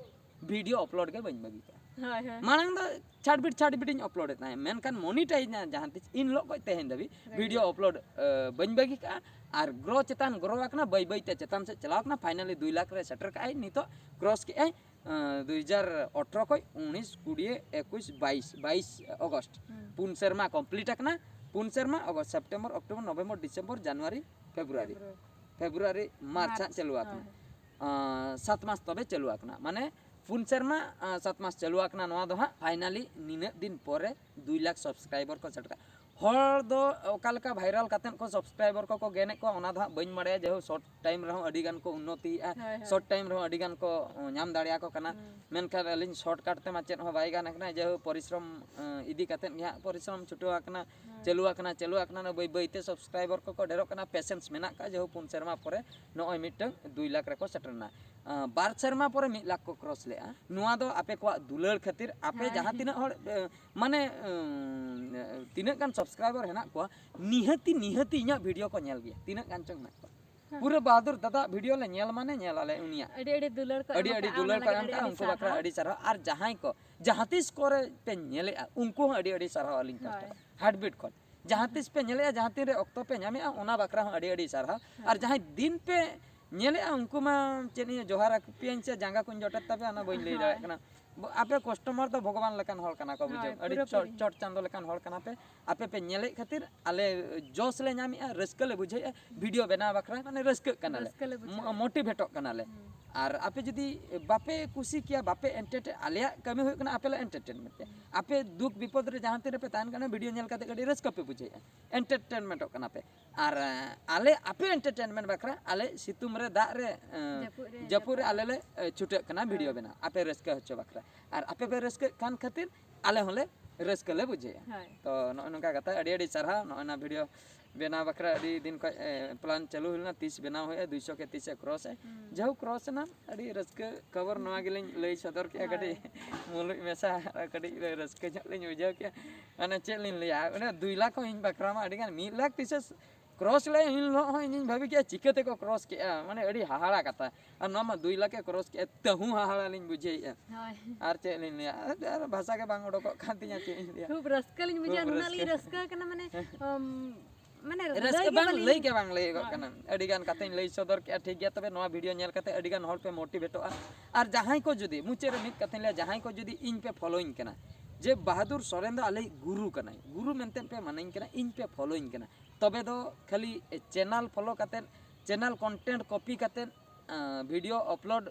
ᱵᱷᱤᱰᱤᱭᱳ ᱟᱯᱞᱳᱰ ᱜᱮ ᱵᱟᱹᱧ ᱵᱟᱹᱜᱤ ᱠᱟᱜᱼᱟ᱾ ᱦᱳᱭ, ᱦᱳᱭ᱾ ᱢᱟᱲᱟᱝ ᱫᱚ ᱪᱷᱟᱴᱵᱤᱴ ᱪᱷᱟᱴᱵᱤᱴ ᱤᱧ ᱟᱯᱞᱳᱰ ᱮᱫ ᱛᱟᱦᱮᱸᱫ, ᱢᱮᱱᱠᱷᱟᱱ ᱢᱚᱱᱤᱴᱟᱭᱤᱡᱽ ᱮᱱᱟ ᱡᱟᱦᱟᱸ ᱛᱤᱥ, ᱤᱱ ᱦᱤᱞᱳᱜ ᱠᱷᱚᱱ ᱛᱮᱦᱮᱧ ᱫᱷᱟᱹᱵᱤᱡ ᱵᱷᱤᱰᱤᱭᱳ ᱟᱯᱞᱳᱰ, ᱮ, ᱵᱟᱹᱧ ᱵᱟᱹᱜᱤ ᱠᱟᱜᱼᱟ᱾ ᱟᱨ ᱜᱨᱳ ᱪᱮᱛᱟᱱ ᱜᱨᱳ ᱟᱠᱟᱱᱟ, ᱵᱟᱹᱭ ᱵᱟᱹᱭ ᱛᱮ ᱪᱮᱛᱟᱱ ᱥᱮᱫ ᱪᱟᱞᱟᱣ ᱟᱠᱟᱱᱟ᱾ finally ᱫᱩᱭ ᱞᱟᱠᱷ ᱨᱮ ᱥᱮᱴᱮᱨ ᱠᱟᱜᱼᱟᱭ, ᱱᱤᱛᱚᱜ ᱠᱨᱚᱥ ᱠᱮᱜᱼᱟᱭ᱾ ᱮ, ᱫᱩ ᱦᱟᱡᱟᱨ ᱟᱴᱷᱨᱚ ᱠᱷᱚᱱ ᱩᱱᱤᱥ, ᱠᱩᱲᱤ, ᱮᱠᱩᱥ, ᱵᱟᱭᱤᱥ, ᱵᱟᱭᱤᱥ ᱚᱜᱚᱥᱴ᱾ ᱦᱩᱸ᱾ ᱯᱩᱱ ᱥᱮᱨᱢᱟ ᱠᱚᱢᱯᱞᱤᱴ ᱟᱠᱟᱱᱟ᱾ ᱯᱩᱱ ᱥᱮᱨᱢᱟ, August, September, October, November, December, January, February. February. February, March ᱦᱟᱸᱜ ᱢᱟᱨᱪ, ᱪᱟᱹᱞᱩ ᱟᱠᱟᱱᱟ᱾ ᱦᱳᱭ, ᱦᱳᱭ᱾ ᱟᱸ, ᱥᱟᱛ ᱢᱟᱥ ᱛᱚᱵᱮ ᱪᱟᱹᱞᱩ ᱟᱠᱟᱱᱟ, ᱢᱟᱱᱮ ᱯᱩᱱ ᱥᱮᱨᱢᱟ, ᱟᱸ, ᱥᱟᱛ ᱢᱟᱥ ᱪᱟᱹᱞᱩ ᱟᱠᱟᱱᱟ᱾ ᱱᱚᱣᱟ ᱫᱚ ᱦᱟᱸᱜ finally ᱱᱤᱱᱟᱹᱜ ᱫᱤᱱ ᱯᱚᱨᱮ ᱫᱩᱭ ᱞᱟᱠᱷ ᱥᱟᱵᱥᱠᱨᱟᱭᱵᱟᱨ ᱠᱚ ᱥᱮᱴᱮᱨ ᱠᱟᱜᱼᱟ᱾ ᱦᱚᱲ ᱫᱚ ᱚᱠᱟ ᱞᱮᱠᱟ ᱵᱷᱟᱭᱨᱟᱞ ᱠᱟᱛᱮᱫ ᱠᱚ ᱥᱟᱵᱥᱠᱨᱟᱭᱵᱟᱨ ᱠᱚᱠᱚ ᱜᱮᱱᱮᱫ ᱠᱚᱣᱟ, ᱚᱱᱟ ᱫᱚ ᱦᱟᱸᱜ ᱵᱟᱹᱧ ᱵᱟᱲᱟᱭᱟ᱾ ᱡᱮᱦᱳᱠ, ᱥᱚᱨᱴ ᱴᱟᱭᱤᱢ ᱨᱮᱦᱚᱸ ᱟᱹᱰᱤ ᱜᱟᱱ ᱠᱚ ᱩᱱᱱᱚᱛᱤᱭᱮᱜᱼᱟ, ᱦᱳᱭ, ᱦᱳᱭ᱾ ᱥᱚᱨᱴ ᱴᱟᱭᱤᱢ ᱨᱮᱦᱚᱸ ᱟᱹᱰᱤ ᱜᱟᱱ ᱠᱚ, ᱚ, ᱧᱟᱢ ᱫᱟᱲᱮᱭᱟᱠᱚ ᱠᱟᱱᱟ᱾ ᱦᱩᱸ᱾ ᱢᱮᱱᱠᱷᱟᱱ ᱟᱹᱞᱤᱧ ᱥᱚᱨᱴᱠᱟᱴ ᱛᱮᱢᱟ ᱪᱮᱫ ᱦᱚᱸ ᱵᱟᱭ ᱜᱟᱱ ᱟᱠᱟᱱᱟ᱾ ᱡᱮᱦᱳᱠ, ᱯᱚᱨᱤᱥᱨᱚᱢ, ᱮᱸ, ᱤᱫᱤ ᱠᱟᱛᱮᱫ ᱜᱮ ᱦᱟᱸᱜ ᱯᱚᱨᱤᱥᱨᱚᱢ ᱪᱷᱩᱴᱟᱹᱣ ᱟᱠᱟᱱᱟ, ᱦᱩᱸ᱾ ᱪᱟᱹᱞᱩ ᱟᱠᱟᱱᱟ, ᱪᱟᱹᱞᱩ ᱟᱠᱟᱱᱟ, ᱵᱟᱹᱭ ᱵᱟᱹᱭ ᱛᱮ ᱥᱟᱵᱥᱠᱨᱟᱭᱵᱟᱨ ᱠᱚᱠᱚ ᱰᱷᱮᱨᱚᱜ ᱠᱟᱱᱟ᱾ ᱯᱮᱥᱮᱱᱥ ᱢᱮᱱᱟᱜ ᱠᱟᱜᱼᱟ, ᱡᱮᱦᱳᱠ, ᱯᱩᱱ ᱥᱮᱨᱢᱟ ᱯᱚᱨᱮ ᱱᱚᱜᱼᱚᱭ ᱢᱤᱫᱴᱟᱝ ᱫᱩᱭ ᱞᱟᱠᱷ ᱨᱮᱠᱚ ᱥᱮᱴᱮᱨ ᱮᱱᱟ᱾ ᱟᱸ, ᱵᱟᱨ ᱥᱮᱨᱢᱟ ᱯᱚᱨᱮ ᱢᱤᱫ ᱞᱟᱠᱷ ᱠᱚ ᱠᱨᱚᱥ ᱞᱮᱜᱼᱟ᱾ ᱱᱚᱣᱟ ᱫᱚ ᱟᱯᱮ ᱠᱚᱣᱟᱜ ᱫᱩᱞᱟᱹᱲ ᱠᱷᱟᱹᱛᱤᱨ, ᱟᱯᱮ ᱦᱮᱸ, ᱡᱟᱦᱟᱸ ᱦᱮᱸ᱾ ᱛᱤᱱᱟᱹᱜ ᱦᱚᱲ, ᱮ, ᱢᱟᱱᱮ, ᱩᱸ, ᱛᱤᱱᱟᱹᱜ ᱜᱟᱱ ᱥᱟᱵᱥᱠᱨᱟᱭᱵᱟᱨ ᱦᱮᱱᱟᱜ ᱠᱚᱣᱟ, ᱱᱤᱦᱟᱹᱛᱤ, ᱱᱤᱦᱟᱹᱛᱤ ᱤᱧᱟᱹᱜ ᱵᱷᱤᱰᱤᱭᱳ ᱠᱚ ᱧᱮᱞ ᱜᱮᱭᱟ, ᱛᱤᱱᱟᱹᱜ ᱜᱟᱱ ᱪᱚᱝ ᱦᱮᱱᱟᱜ ᱠᱚᱣᱟ᱾ ᱦᱮᱸ᱾ ᱯᱩᱨᱟᱹ ᱵᱟᱦᱟᱫᱩᱨ ᱫᱟᱫᱟ ᱵᱷᱤᱰᱤᱭᱳ ᱞᱮ ᱧᱮᱞ ᱢᱟᱱᱮ ᱧᱮᱞ ᱟᱞᱮ ᱩᱱᱤᱭᱟᱜ᱾ ᱟᱹᱰᱤ ᱟᱹᱰᱤ ᱫᱩᱞᱟᱹᱲ ᱠᱚ ᱟᱹᱰᱤ ᱮᱢ ᱟᱹᱰᱤ ᱠᱟᱜᱼᱟ, ᱫᱩᱞᱟᱹᱲ ᱚᱱᱟ ᱠᱚ ᱞᱟᱹᱜᱤᱫ ᱮᱢ ᱟᱹᱰᱤ ᱠᱟᱜᱼᱟ, ᱟᱹᱰᱤ ᱩᱱᱠᱩ ᱵᱟᱠᱷᱨᱟ ᱥᱟᱨᱦᱟᱣ᱾ ᱟᱹᱰᱤ ᱥᱟᱨᱦᱟᱣ᱾ ᱟᱨ ᱡᱟᱦᱟᱸᱭ ᱠᱚ ᱡᱟᱦᱟᱸ ᱛᱤᱥ ᱠᱚᱨᱮ ᱯᱮ ᱧᱮᱞᱮᱜᱼᱟ, ᱩᱱᱠᱩ ᱦᱚᱸ ᱟᱹᱰᱤ ᱟᱹᱰᱤ ᱥᱟᱨᱦᱟᱣ ᱟᱹᱞᱤᱧ ᱯᱟᱥᱴᱟ ᱦᱳᱭ᱾ ᱠᱷᱚᱱ᱾ ᱦᱟᱨᱴᱵᱤᱴ ᱠᱷᱚᱱ ᱡᱟᱦᱟᱸ ᱛᱤᱥ ᱯᱮ ᱧᱮᱞᱮᱜᱼᱟ, ᱡᱟᱦᱟᱸ ᱛᱤᱱ ᱨᱮ ᱚᱠᱛᱚ ᱯᱮ ᱧᱟᱢᱮᱜᱼᱟ, ᱚᱱᱟ ᱵᱟᱠᱷᱨᱟ ᱦᱚᱸ ᱟᱹᱰᱤ ᱟᱹᱰᱤ ᱥᱟᱨᱦᱟᱣ᱾ ᱦᱳᱭ᱾ ᱟᱨ ᱡᱟᱦᱟᱸᱭ ᱫᱤᱱ ᱯᱮ ᱧᱮᱞᱮᱜᱼᱟ, ᱩᱱᱠᱩ ᱢᱟ ᱪᱮᱫ ᱤᱧ ᱡᱚᱦᱟᱨ ᱟᱯᱮᱭᱟᱹᱧ ᱥᱮ ᱡᱟᱸᱜᱟ ᱠᱚᱧ ᱡᱚᱴᱮᱫ ᱛᱟᱯᱮᱭᱟ, ᱚᱱᱟ ᱵᱟᱹᱧ ᱞᱟᱹᱭ ᱦᱳᱭ᱾ ᱫᱟᱲᱮᱭᱟᱜ ᱠᱟᱱᱟ᱾ ᱟᱯᱮ ᱠᱟᱥᱴᱚᱢᱟᱨ ᱫᱚ ᱵᱷᱚᱜᱚᱵᱟᱱ ᱞᱮᱠᱟᱱ ᱦᱚᱲ ᱠᱟᱱᱟ ᱠᱚ, ᱵᱩᱡᱷᱟᱹᱣ᱾ ᱦᱳᱭ, ᱟᱹᱰᱤ ᱯᱩᱨᱟᱹᱯᱩᱨᱤ᱾ ᱪᱚᱴ, ᱪᱚᱴ ᱪᱟᱸᱫᱚ ᱞᱮᱠᱟᱱ ᱦᱚᱲ ᱠᱟᱱᱟ ᱯᱮ᱾ ᱟᱯᱮ ᱯᱮ ᱧᱮᱞᱮᱫ ᱠᱷᱟᱹᱛᱤᱨ ᱟᱞᱮ ᱡᱚᱥ ᱞᱮ ᱧᱟᱢᱮᱫᱼᱟ, ᱨᱟᱹᱥᱠᱟᱹ ᱞᱮ ᱵᱩᱡᱷᱟᱹᱣᱮᱫᱼᱟ, ᱵᱷᱤᱰᱤᱭᱳ ᱵᱮᱱᱟᱣ ᱵᱟᱠᱷᱨᱟ ᱢᱟᱱᱮ ᱨᱟᱹᱥᱠᱟᱹᱜ ᱠᱟᱱᱟᱞᱮ, ᱨᱟᱹᱥᱠᱟᱹ ᱞᱮ ᱵᱩᱡᱷᱟᱹᱣᱮᱫᱼᱟ᱾ ᱢᱚ-, ᱢᱳᱴᱤᱵᱷᱮᱴᱚᱜ ᱠᱟᱱᱟᱞᱮ᱾ ᱦᱩᱸ᱾ ᱟᱨ ᱟᱯᱮ ᱡᱩᱫᱤ ᱵᱟᱯᱮ ᱠᱩᱥᱤ ᱠᱮᱭᱟ, ᱵᱟᱯᱮ ᱮᱱᱴᱟᱨᱴᱮᱱ, ᱟᱞᱮᱭᱟᱜ ᱠᱟᱹᱢᱤ ᱦᱩᱭᱩᱜ ᱠᱟᱱᱟ ᱟᱯᱮ ᱞᱮ ᱮᱱᱴᱟᱨᱴᱮᱱᱢᱮᱱᱴ ᱯᱮ᱾ ᱦᱩᱸ᱾ ᱟᱯᱮ ᱫᱩᱠ ᱵᱤᱯᱚᱫ ᱨᱮ ᱡᱟᱦᱟᱸ ᱛᱤᱱ ᱨᱮᱯᱮ ᱛᱟᱦᱮᱱ ᱠᱟᱱᱟ, ᱵᱷᱤᱰᱤᱭᱳ ᱧᱮᱞ ᱠᱟᱛᱮ ᱟᱹᱰᱤ ᱨᱟᱹᱥᱠᱟᱹ ᱯᱮ ᱵᱩᱡᱷᱟᱹᱣᱮᱫᱼᱟ, ᱮᱱᱴᱟᱨᱴᱮᱱᱢᱮᱱᱴᱚᱜ ᱠᱟᱱᱟ ᱯᱮ᱾ ᱟᱨ, ᱮᱸ, ᱟᱞᱮ ᱟᱯᱮ ᱮᱱᱴᱟᱨᱴᱮᱱᱢᱮᱱᱴ ᱵᱟᱠᱷᱨᱟ ᱟᱞᱮ ᱥᱤᱛᱩᱝ ᱨᱮ, ᱫᱟᱜ ᱨᱮ, ᱮᱸ, ᱡᱟᱹᱯᱩᱫ ᱨᱮ, ᱡᱟᱹᱯᱩᱫ ᱨᱮ ᱡᱟᱹᱯᱩᱫ᱾ ᱟᱞᱮ ᱞᱮ, ᱮᱸ, ᱪᱷᱩᱴᱟᱹᱜ ᱠᱟᱱᱟ ᱵᱷᱤᱰᱤᱭᱳ ᱦᱮᱸ᱾ ᱵᱮᱱᱟᱣ, ᱟᱯᱮ ᱨᱟᱹᱥᱠᱟᱹ ᱦᱚᱪᱚ ᱵᱟᱠᱷᱨᱟ᱾ ᱟᱨ ᱟᱯᱮ ᱯᱮ ᱨᱟᱹᱥᱠᱟᱹᱜ ᱠᱟᱱ ᱠᱷᱟᱹᱛᱤᱨ ᱟᱞᱮ ᱦᱚᱸᱞᱮ ᱨᱟᱹᱥᱠᱟᱹ ᱞᱮ ᱵᱩᱡᱷᱟᱹᱣᱮᱫᱼᱟ᱾ ᱦᱳᱭ᱾ ᱛᱚ, ᱱᱚᱜᱼᱚᱭ ᱱᱚᱝᱠᱟ ᱠᱟᱛᱷᱟ, ᱟᱹᱰᱤ ᱟᱹᱰᱤ ᱥᱟᱨᱦᱟᱣ᱾ ᱱᱚᱜᱼᱚᱭ ᱱᱟ ᱵᱷᱤᱰᱤᱭᱳ ᱵᱮᱱᱟᱣ ᱵᱟᱠᱷᱨᱟ ᱟᱹᱰᱤ ᱫᱤᱱ ᱠᱷᱚᱱ, ᱮ, ᱯᱞᱟᱱ ᱪᱟᱹᱞᱩ ᱦᱩᱭ ᱞᱮᱱᱟ, ᱛᱤᱥ ᱵᱮᱱᱟᱣ ᱦᱩᱭᱩᱜᱼᱟ, ᱫᱩᱭᱥᱚ ᱠᱮ ᱛᱤᱥᱮ ᱠᱨᱚᱥ ᱮ᱾ ᱦᱩᱸ᱾ ᱡᱟᱭᱦᱳᱠ, ᱠᱨᱚᱥ ᱮᱱᱟ, ᱟᱹᱰᱤ ᱨᱟᱹᱥᱠᱟᱹ ᱠᱷᱚᱵᱚᱨ ᱱᱚᱣᱟ ᱜᱮᱞᱤᱧ ᱞᱟᱹᱭ ᱥᱚᱫᱚᱨ ᱠᱮᱫᱼᱟ᱾ ᱦᱳᱭ᱾ ᱠᱟᱹᱴᱤᱡ ᱢᱩᱞᱩᱡ ᱢᱮᱥᱟ ᱟᱨ ᱠᱟᱹᱴᱤᱡ ᱨᱟᱹᱥᱠᱟᱹ ᱧᱚᱜ ᱞᱤᱧ ᱵᱩᱡᱷᱟᱹᱣ ᱠᱮᱫᱼᱟ᱾ ᱢᱟᱱᱮ ᱪᱮᱫ ᱞᱤᱧ ᱞᱟᱹᱭᱟ, ᱚᱱᱮ ᱫᱩᱭ ᱞᱟᱠᱷ ᱦᱚᱸ ᱤᱧ ᱵᱟᱠᱷᱨᱟ ᱢᱟ ᱟᱹᱰᱤ ᱜᱟᱱ, ᱢᱤᱫ ᱞᱟᱠᱷ ᱛᱤᱥᱮ ᱠᱨᱚᱥ ᱞᱮ, ᱤᱧ ᱦᱤᱞᱳᱜ ᱦᱚᱸ ᱤᱧᱤᱧ ᱵᱷᱟᱹᱵᱤ ᱠᱮᱫᱼᱟ, ᱪᱤᱠᱟᱹ ᱛᱮᱠᱚ ᱠᱨᱚᱥ ᱠᱮᱫᱼᱟ, ᱢᱟᱱᱮ ᱟᱹᱰᱤ ᱦᱟᱦᱟᱲᱟ ᱠᱟᱛᱷᱟ᱾ ᱟᱨ ᱱᱚᱣᱟ ᱢᱟ ᱫᱩᱭ ᱞᱟᱠᱷ ᱮ ᱠᱨᱚᱥ ᱠᱮᱫᱼᱟ, ᱛᱟᱹᱦᱩ ᱦᱟᱦᱟᱲᱟ ᱞᱤᱧ ᱵᱩᱡᱷᱟᱹᱣᱮᱫᱼᱟ᱾ ᱦᱳᱭ᱾ ᱟᱨ ᱪᱮᱫ ᱞᱤᱧ ᱞᱟᱹᱭᱟ, ᱟᱨ ᱵᱷᱟᱥᱟ ᱜᱮ ᱵᱟᱝ ᱚᱰᱚᱠᱚᱜ ᱠᱟᱱ ᱛᱤᱧᱟ, ᱪᱮᱫ ᱤᱧ ᱞᱟᱹᱭᱟ᱾ ᱠᱷᱩᱵ ᱨᱟᱹᱥᱠᱟᱹ ᱞᱤᱧ ᱵᱩᱡᱷᱟᱹᱣᱟ, ᱠᱷᱩᱵ ᱱᱩᱱᱟᱹᱜ ᱞᱤᱧ ᱨᱟᱹᱥᱠᱟᱹ᱾ ᱨᱟᱹᱥᱠᱟᱹ ᱠᱟᱱᱟ, ᱢᱟᱱᱮ, ᱩᱢ, ᱢᱟᱱᱮ, ᱨᱟᱹᱥᱠᱟᱹ ᱞᱟᱹᱭ ᱜᱮ ᱵᱟᱝ ᱵᱟᱹᱞᱤᱧ ᱞᱟᱹᱭ ᱜᱮ ᱵᱟᱝ ᱞᱟᱹᱭᱚᱜᱚᱜ ᱦᱳᱭ᱾ ᱠᱟᱱᱟ᱾ ᱟᱹᱰᱤ ᱜᱟᱱ ᱠᱟᱛᱷᱟᱧ ᱞᱟᱹᱭ ᱥᱚᱫᱚᱨ ᱠᱮᱫᱼᱟ, ᱴᱷᱤᱠ ᱜᱮᱭᱟ᱾ ᱛᱚᱵᱮ ᱱᱚᱣᱟ ᱵᱷᱤᱰᱤᱭᱳ ᱧᱮᱞ ᱠᱟᱛᱮ ᱟᱹᱰᱤ ᱜᱟᱱ ᱦᱚᱲ ᱯᱮ ᱢᱳᱴᱤᱵᱷᱮᱴᱚᱜᱼᱟ᱾ ᱟᱨ ᱡᱟᱦᱟᱸᱭ ᱠᱚ ᱡᱩᱫᱤ, ᱢᱩᱪᱟᱹᱫ ᱨᱮ ᱢᱤᱫ ᱠᱟᱛᱷᱟᱧ ᱞᱟᱹᱭᱟ, ᱡᱟᱦᱟᱸᱭ ᱠᱚ ᱡᱩᱫᱤ ᱤᱧ ᱯᱮ ᱯᱷᱚᱞᱳᱭᱤᱧ ᱠᱟᱱᱟ, ᱡᱮ ᱵᱟᱦᱟᱫᱩᱨ ᱥᱚᱨᱮᱱ ᱫᱚ ᱟᱞᱮᱭᱤᱡ ᱜᱩᱨᱩ ᱠᱟᱱᱟᱭ, ᱜᱩᱨᱩ ᱢᱮᱱᱛᱮ ᱯᱮ ᱢᱟᱱᱟᱧ ᱠᱟᱱᱟ, ᱤᱧ ᱯᱮ ᱯᱷᱚᱞᱳᱭᱤᱧ ᱠᱟᱱᱟ, ᱛᱚᱵᱮ ᱫᱚ ᱠᱷᱟᱹᱞᱤ ᱪᱮᱱᱟᱞ ᱯᱷᱚᱞᱳ ᱠᱟᱛᱮ, ᱪᱮᱱᱟᱞ ᱠᱚᱱᱴᱮᱱᱴ ᱠᱚᱯᱤ ᱠᱟᱛᱮ, ᱟᱸ, ᱵᱷᱤᱰᱤᱭᱳ ᱟᱯᱞᱳᱰ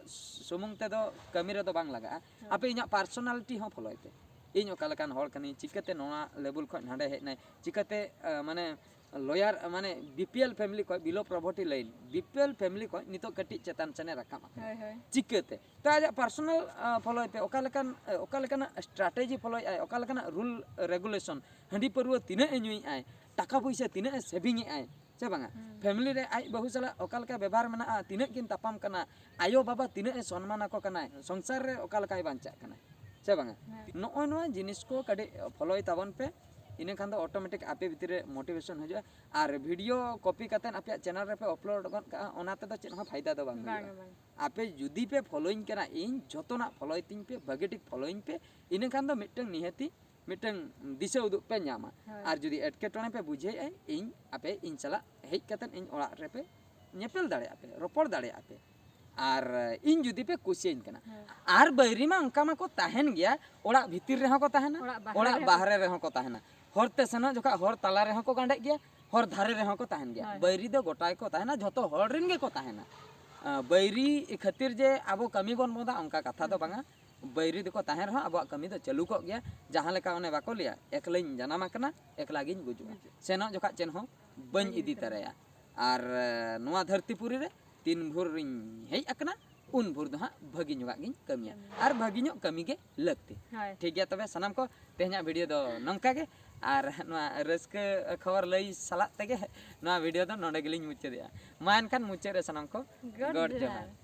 ᱥᱩᱢᱩᱝ ᱛᱮᱫᱚ ᱠᱟᱹᱢᱤ ᱨᱮᱫᱚ ᱵᱟᱝ ᱞᱟᱜᱟᱜᱼᱟ᱾ ᱦᱮᱸ᱾ ᱟᱯᱮ ᱤᱧᱟᱹᱜ ᱯᱟᱨᱥᱚᱱᱟᱞᱤᱴᱤ ᱦᱚᱸ ᱯᱷᱚᱞᱳᱭ ᱯᱮ᱾ ᱤᱧ ᱚᱠᱟ ᱞᱮᱠᱟᱱ ᱦᱚᱲ ᱠᱟᱹᱱᱟᱹᱧ, ᱪᱤᱠᱟᱹᱛᱮ ᱱᱚᱣᱟ ᱞᱮᱵᱮᱞ ᱠᱷᱚᱱ ᱦᱟᱸᱰᱮ ᱦᱮᱡ ᱮᱱᱟᱭ, ᱪᱤᱠᱟᱹᱛᱮ, ᱟᱸ, ᱢᱟᱱᱮ ᱞᱚᱭᱟᱨ, ᱢᱟᱱᱮ ᱵᱤ ᱯᱤ ᱮᱞ ᱯᱷᱮᱢᱤᱞᱤ ᱠᱷᱚᱱ, below poverty line, B P L family ᱠᱷᱚᱱ ᱱᱤᱛᱚᱜ ᱠᱟᱹᱴᱤᱡ ᱪᱮᱛᱟᱱ ᱥᱮᱱᱮ ᱨᱟᱠᱟᱵ ᱟᱠᱟᱱᱟ᱾ ᱦᱳᱭ, ᱦᱳᱭ᱾ ᱪᱤᱠᱟᱹᱛᱮ? ᱛᱚ ᱟᱡᱟᱜ ᱯᱟᱨᱥᱚᱱᱟᱞ, ᱟᱸ, ᱯᱷᱚᱞᱳᱭ ᱯᱮ, ᱚᱠᱟ ᱞᱮᱠᱟᱱ, ᱟᱸ, ᱚᱠᱟ ᱞᱮᱠᱟᱱᱟᱜ ᱥᱴᱨᱟᱴᱮᱡᱤ ᱯᱷᱚᱞᱳᱭᱮᱫ ᱟᱭ, ᱚᱠᱟ ᱞᱮᱠᱟᱱᱟᱜ ᱨᱩᱞ ᱨᱮᱜᱩᱞᱮᱥᱚᱱ, ᱦᱟᱺᱰᱤ ᱯᱟᱹᱨᱣᱟᱹ ᱛᱤᱱᱟᱹᱜ ᱮ ᱧᱩᱭᱮᱫ ᱟᱭ, ᱴᱟᱠᱟ ᱯᱚᱭᱥᱟ ᱛᱤᱱᱟᱹᱜ ᱮ ᱥᱮᱵᱷᱤᱝ ᱮᱫ ᱟᱭ, ᱥᱮ ᱵᱟᱝᱟ? ᱦᱩᱸ᱾ ᱯᱷᱮᱢᱤᱞᱤ ᱨᱮ ᱟᱡ ᱵᱟᱹᱦᱩ ᱥᱟᱞᱟᱜ ᱚᱠᱟ ᱞᱮᱠᱟ ᱵᱮᱵᱚᱦᱟᱨ ᱢᱮᱱᱟᱜᱼᱟ, ᱛᱤᱱᱟᱹᱜ ᱠᱤᱱ ᱛᱟᱯᱟᱢ ᱠᱟᱱᱟ, ᱟᱭᱳ ᱵᱟᱵᱟ ᱛᱤᱱᱟᱹᱜ ᱮ ᱥᱚᱱᱢᱟᱱ ᱟᱠᱚ ᱠᱟᱱᱟᱭ, ᱥᱚᱝᱥᱟᱨ ᱨᱮ ᱚᱠᱟ ᱞᱮᱠᱟᱭ ᱵᱟᱧᱪᱟᱜ ᱠᱟᱱᱟᱭ, ᱥᱮ ᱵᱟᱝᱟ? ᱦᱮᱸ᱾ ᱱᱚᱜᱼᱚᱭ ᱱᱚᱣᱟ ᱡᱤᱱᱤᱥ ᱠᱚ ᱠᱟᱹᱴᱤᱡ ᱯᱷᱚᱞᱳᱭ ᱛᱟᱵᱚᱱ ᱯᱮ, ᱤᱱᱟᱹ ᱠᱷᱟᱱ ᱫᱚ ᱚᱴᱳᱢᱮᱴᱤᱠ ᱟᱯᱮ ᱵᱷᱤᱛᱤᱨ ᱨᱮ ᱢᱳᱴᱤᱵᱷᱮᱥᱚᱱ ᱦᱤᱡᱩᱜᱼᱟ᱾ ᱟᱨ ᱵᱷᱤᱰᱤᱭᱳ ᱠᱚᱯᱤ ᱠᱟᱛᱮᱫ ᱟᱯᱮᱭᱟᱜ ᱪᱮᱱᱮᱞ ᱨᱮᱯᱮ ᱟᱯᱞᱳᱰ ᱜᱚᱫ ᱠᱟᱜᱼᱟ, ᱚᱱᱟ ᱛᱮᱫᱚ ᱪᱮᱫ ᱦᱚᱸ ᱯᱷᱟᱭᱫᱟ ᱫᱚ ᱵᱟᱝ ᱦᱩᱭᱩᱜᱼᱟ᱾ ᱵᱟᱝᱟ, ᱵᱟᱝᱟ᱾ ᱟᱯᱮ ᱡᱩᱫᱤ ᱯᱮ ᱯᱷᱚᱞᱳᱭᱤᱧ ᱠᱟᱱᱟ, ᱤᱧ ᱡᱚᱛᱚᱱᱟᱜ ᱯᱷᱚᱞᱳᱭ ᱛᱤᱧ ᱯᱮ, ᱵᱷᱟᱹᱜᱤ ᱴᱷᱤᱠ ᱯᱷᱚᱞᱳᱭᱤᱧ ᱯᱮ, ᱤᱱᱟᱹ ᱠᱷᱟᱱ ᱫᱚ ᱢᱤᱫᱴᱟᱝ ᱱᱤᱦᱟᱹᱛᱤ ᱢᱤᱫᱴᱟᱝ ᱫᱤᱥᱟᱹ ᱩᱫᱩᱜ ᱯᱮ ᱧᱟᱢᱟ᱾ ᱦᱳᱭ᱾ ᱟᱨ ᱡᱩᱫᱤ ᱮᱴᱠᱮᱴᱚᱬᱮ ᱯᱮ ᱵᱩᱡᱷᱟᱹᱣᱮᱫᱼᱟ, ᱤᱧ ᱟᱯᱮ ᱤᱧ ᱥᱟᱞᱟᱜ ᱦᱮᱡ ᱠᱟᱛᱮᱫ ᱤᱧ ᱚᱲᱟᱜ ᱨᱮᱯᱮ ᱧᱮᱯᱮᱞ ᱫᱟᱲᱮᱭᱟᱜᱼᱟ ᱯᱮ, ᱨᱚᱯᱚᱲ ᱫᱟᱲᱮᱭᱟᱜᱼᱟ ᱯᱮ᱾ ᱟᱨ ᱤᱧ ᱡᱩᱫᱤ ᱯᱮ ᱠᱩᱥᱤᱭᱟᱹᱧ ᱠᱟᱱᱟ᱾ ᱟᱨ ᱵᱟᱹᱭᱨᱤ ᱢᱟ ᱚᱱᱠᱟ ᱢᱟᱠᱚ ᱛᱟᱦᱮᱱ ᱜᱮᱭᱟ, ᱚᱲᱟᱜ ᱵᱷᱤᱛᱤᱨ ᱨᱮᱦᱚᱸ ᱠᱚ ᱛᱟᱦᱮᱱᱟ, ᱚᱲᱟᱜ ᱵᱟᱦᱨᱮ ᱚᱲᱟᱜ ᱨᱮᱦᱚᱸ᱾ ᱵᱟᱦᱨᱮ ᱨᱮᱦᱚᱸ ᱠᱚ ᱛᱟᱦᱮᱱᱟ᱾ ᱦᱚᱨ ᱛᱮ ᱥᱮᱱᱚᱜ ᱡᱚᱠᱷᱟᱜ ᱦᱚᱨ ᱛᱟᱞᱟ ᱨᱮᱦᱚᱸ ᱠᱚ ᱜᱟᱸᱰᱮᱜ ᱜᱮᱭᱟ, ᱦᱚᱨ ᱫᱷᱟᱨᱮ ᱨᱮᱦᱚᱸ ᱠᱚ ᱛᱟᱦᱮᱱ ᱜᱮᱭᱟ᱾ ᱦᱳᱭ᱾ ᱵᱟᱹᱭᱨᱤ ᱫᱚ ᱜᱚᱴᱟ ᱜᱮᱠᱚ ᱛᱟᱦᱮᱱᱟ, ᱡᱷᱚᱛᱚ ᱦᱚᱲ ᱨᱮᱱ ᱜᱮᱠᱚ ᱛᱟᱦᱮᱱᱟ᱾ ᱟᱸ, ᱵᱟᱹᱭᱨᱤ ᱠᱷᱟᱹᱛᱤᱨ ᱡᱮ ᱟᱵᱚ ᱠᱟᱹᱢᱤ ᱵᱚᱱ ᱵᱚᱸᱫᱟ, ᱚᱱᱠᱟ ᱠᱟᱛᱷᱟ ᱫᱚ ᱵᱟᱝᱟ᱾ ᱵᱟᱹᱭᱨᱤ ᱫᱚᱠᱚ ᱛᱟᱦᱮᱱ ᱨᱮᱦᱚᱸ ᱟᱵᱚᱣᱟᱜ ᱠᱟᱹᱢᱤ ᱫᱚ ᱪᱟᱹᱞᱩ ᱠᱚᱜ ᱜᱮᱭᱟ᱾ ᱡᱟᱦᱟᱸ ᱞᱮᱠᱟ ᱚᱱᱮ ᱵᱟᱠᱚ ᱞᱟᱹᱭᱟ, "ᱮᱠᱞᱟᱧ ᱡᱟᱱᱟᱢ ᱟᱠᱟᱱᱟ, ᱮᱠᱞᱟ ᱜᱤᱧ ᱜᱩᱡᱩᱜᱼᱟ, ᱥᱮᱱᱚᱜ ᱡᱚᱠᱷᱟᱜ ᱪᱮᱫ ᱦᱚᱸ ᱵᱟᱹᱧ ᱤᱫᱤ ᱛᱟᱨᱟᱭᱟ᱾ ᱟᱨ, ᱮ, ᱱᱚᱣᱟ ᱫᱷᱟᱹᱨᱛᱤ ᱯᱩᱨᱤ ᱨᱮ ᱛᱤᱱ ᱵᱷᱳᱨᱤᱧ ᱦᱮᱡ ᱟᱠᱟᱱᱟ, ᱩᱱ ᱵᱷᱳᱨ ᱫᱚ ᱦᱟᱸᱜ ᱵᱷᱟᱹᱜᱤ ᱧᱚᱜᱟᱜ ᱜᱤᱧ ᱠᱟᱹᱢᱤᱭᱟ᱾ ᱟᱨ ᱵᱷᱟᱹᱜᱤ ᱧᱚᱜ ᱠᱟᱹᱢᱤ ᱜᱮ ᱞᱟᱹᱠᱛᱤ᱾" ᱦᱳᱭ᱾ ᱴᱷᱤᱠ ᱜᱮᱭᱟ, ᱛᱚᱵᱮ ᱥᱟᱱᱟᱢ ᱠᱚ, ᱛᱮᱦᱮᱧᱟᱜ ᱵᱷᱤᱰᱤᱭᱳ ᱫᱚ ᱱᱚᱝᱠᱟ ᱜᱮ᱾ ᱟᱨ ᱱᱚᱣᱟ ᱨᱟᱹᱥᱠᱟᱹ ᱠᱷᱚᱵᱚᱨ ᱞᱟᱹᱭ ᱥᱟᱞᱟᱜ ᱛᱮᱜᱮ ᱱᱚᱣᱟ ᱵᱷᱤᱰᱤᱭᱳ ᱫᱚ ᱱᱚᱰᱮ ᱜᱮᱞᱤᱧ ᱢᱩᱪᱟᱹᱫᱮᱜᱼᱟ᱾ ᱢᱟ ᱮᱱᱠᱷᱟᱱ ᱢᱩᱪᱟᱹᱫ ᱨᱮ ᱥᱟᱱᱟᱢ ᱠᱚ ᱜᱚᱰ ᱜᱚᱰ ᱡᱚᱦᱟᱨ᱾ ᱡᱚᱦᱟᱨ᱾